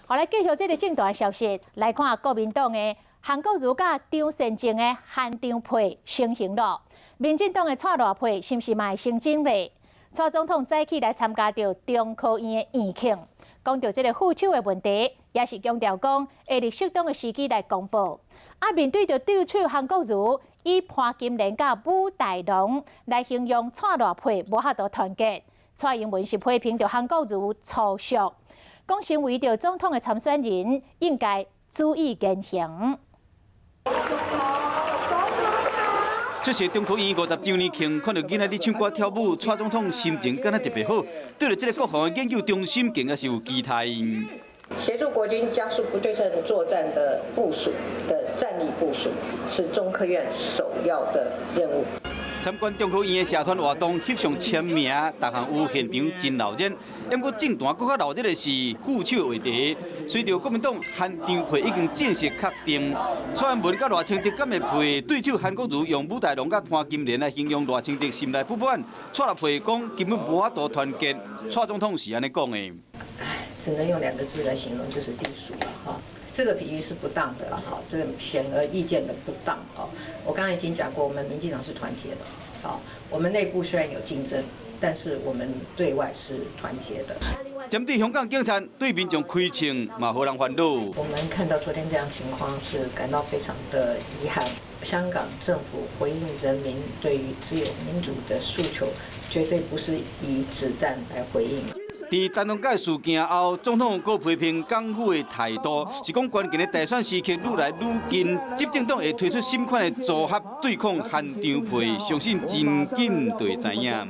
好，來繼續這个政壇消息，來看國民黨的韓國瑜佮張善政的韓張配成形囉。民進黨的蔡賴配是毋是嘛會成真咧？蔡總統早起來參加著中科院的院慶，講著這个副手的問題，也是強調講會佇適當的時機來公布。啊，面對著對手韓國瑜以潘金蓮佮武大郎來形容蔡賴配無法度團結，蔡英文是批評著韓國瑜粗俗，講身為著總統的參選人應該注意言行。出席中科院50週年慶，看著囡仔佇唱歌跳舞，蔡總統心情敢若特別好。對著這个國防的研究中心，更加是有期待。協助國軍加速不對稱作戰的部署的戰力部署，是中科院首要的任務。參觀中科院的社團活動，翕相簽名，逐項有現場真鬧熱。不過政壇閣較鬧熱的是副手話題。隨著國民黨韓張配已經正式確定，蔡英文佮賴清德敢會配對手韓國瑜用武大郎佮潘金蓮來形容賴清德心內不滿，蔡賴配講根本無法度團結。蔡總統是按呢講的。唉，只能用兩個字來形容，就是低俗了哈。這個比喻是不當的了哈，這個顯而易見的不當哈。我剛才已經講過，我們民進黨是團結的，好，我們內部雖然有競爭，但是我們對外是團結的。針對香港警察對民眾開槍，嘛予人煩惱。我們看到昨天這樣情況，是感到非常的遺憾。香港政府回應人民對於自由民主的訴求，絕對不是以子彈來回應。佇陳龍蓋事件後，總統閣批評港府的態度，是講關鍵的大選時刻愈來愈近，執政黨會推出新款的組合對抗韓張配，相信真緊就會知影。